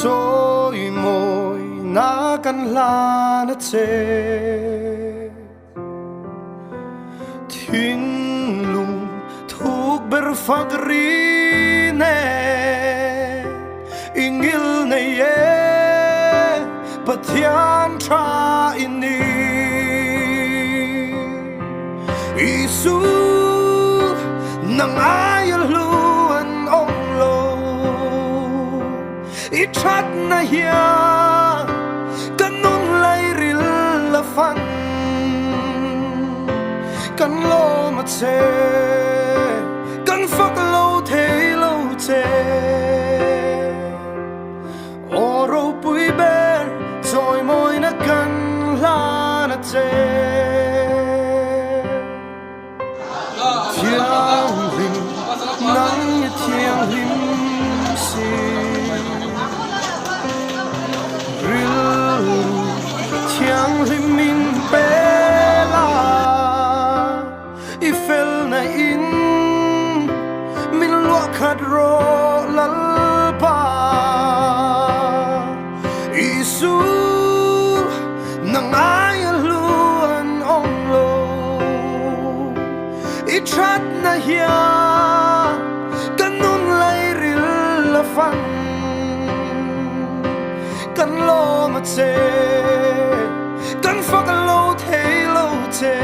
Chawimawi na kan hlan a che. Thinlung thuk ber fak ri nen i ngil nei e, Pathian tha i ni. Isu nang aia hlu an awm lo, i thatna hian ka nun lairil a fan. Kan lawm a che, kan fak lo thei lo che. Aw ropui ber chawimawina kan hlan a che. Thianghlim, nang i thianghlim si. Rilru thianghlim min pe la, i felna in min luah khat rawh Lalpa. Isu nang aia hlu an awm lo, i thatna hian ka nun lairil a fan. Kan lawm a che, kan fak lo thei lo che.